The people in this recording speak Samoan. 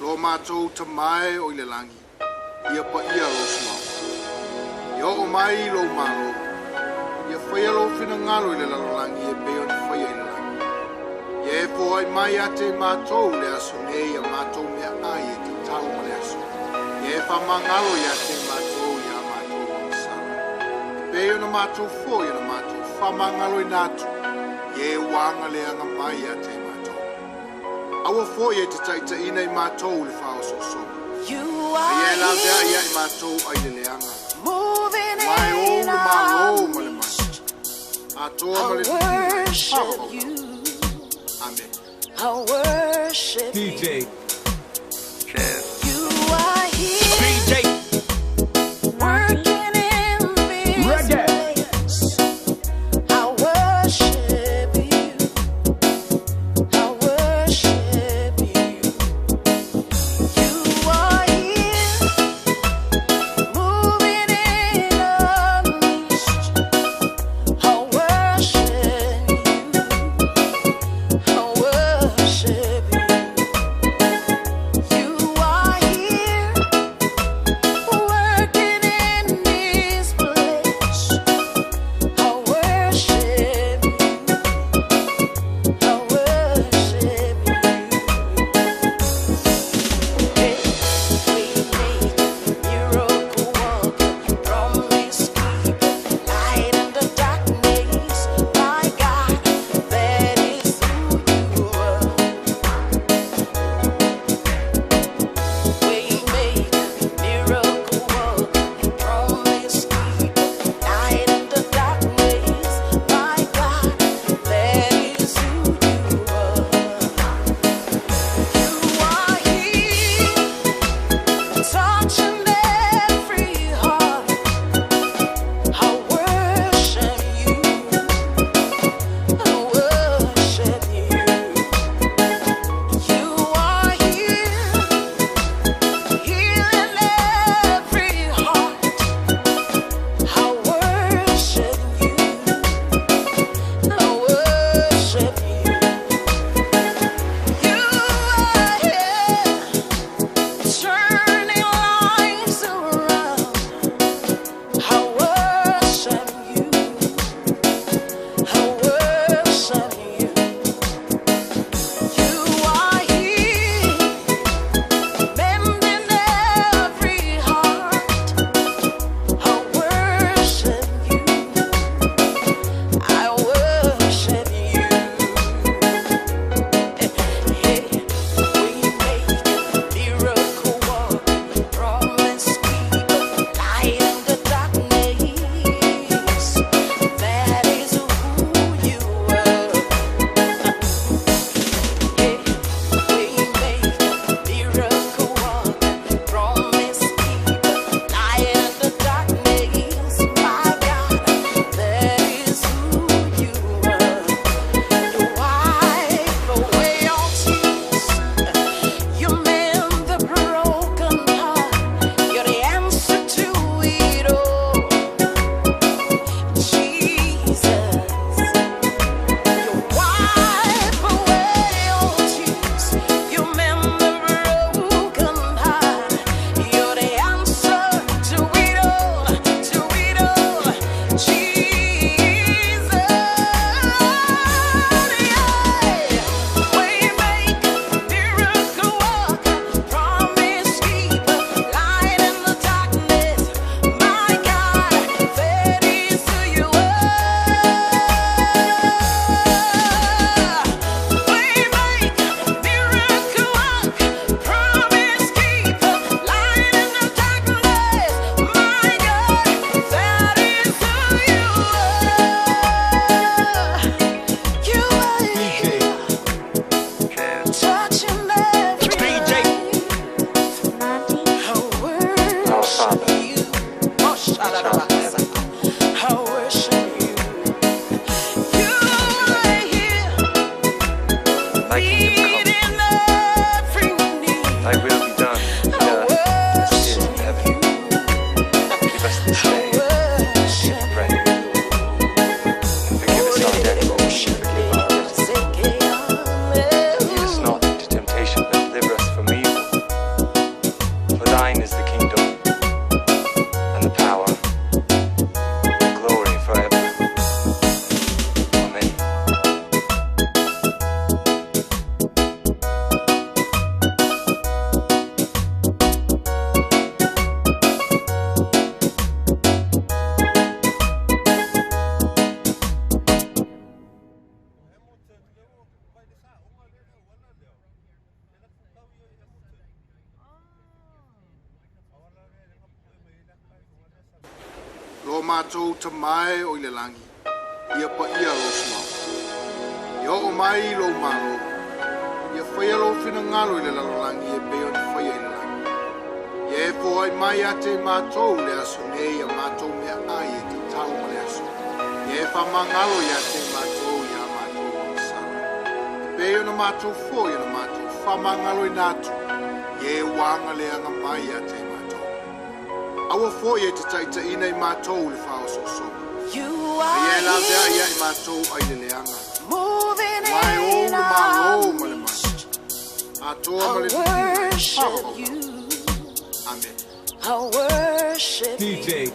Lo mātou tamae o i le langi, ia pa ia lo suafa. Ia o mai lo malo, ia whaia lo whina i le lalolagi e pei ona faia i le lagi. Ia e foai mai ia te mātou le aso nei ia mātou mea ai e tatau ma le aso. Ia e whamangalo ia te mātou ia mātou agasala. E pei ona mātou foi ona mātou whamangalo i nātu. Ia e wanga le anga mai ia te mātou. Aua foi e te taita ina i mātou le whao so so. You Ia are e la vea ia here, i mātou ai le leanga. moving Wai o in le our malo ma le mana. midst. Atoa I ma le tupu. worship you. Amen. I worship DJ you. You are here, DJ working in this Reggae. place. I worship you. I worship you. You are here, moving in our midst. I worship you. I worship you. matou Tama e o i le lagi, ia paia lou suafa. Ia oo mai lou Malo. Ia faia lou finagalo i le lalolagi e pei ona faia i le lagi. Ia e foai mai ia te matou le aso nei a matou meaai e tatau mo le aso. Ia e faamagalo ia te matou ia matou agasala. E pei ona matou foi ona matou faamagaloina atu i e ua agaleaga mai ia te matou. Aua foi e te taitaiina i matou i le faaosoosoga. You A are ia e laveai here, ia i matou ai le leaga. moving Aua e ou in le our Malo ma le mana. midst. Atoa I ma le viiga i le worship faavavau. you. Amen. I worship you. DJ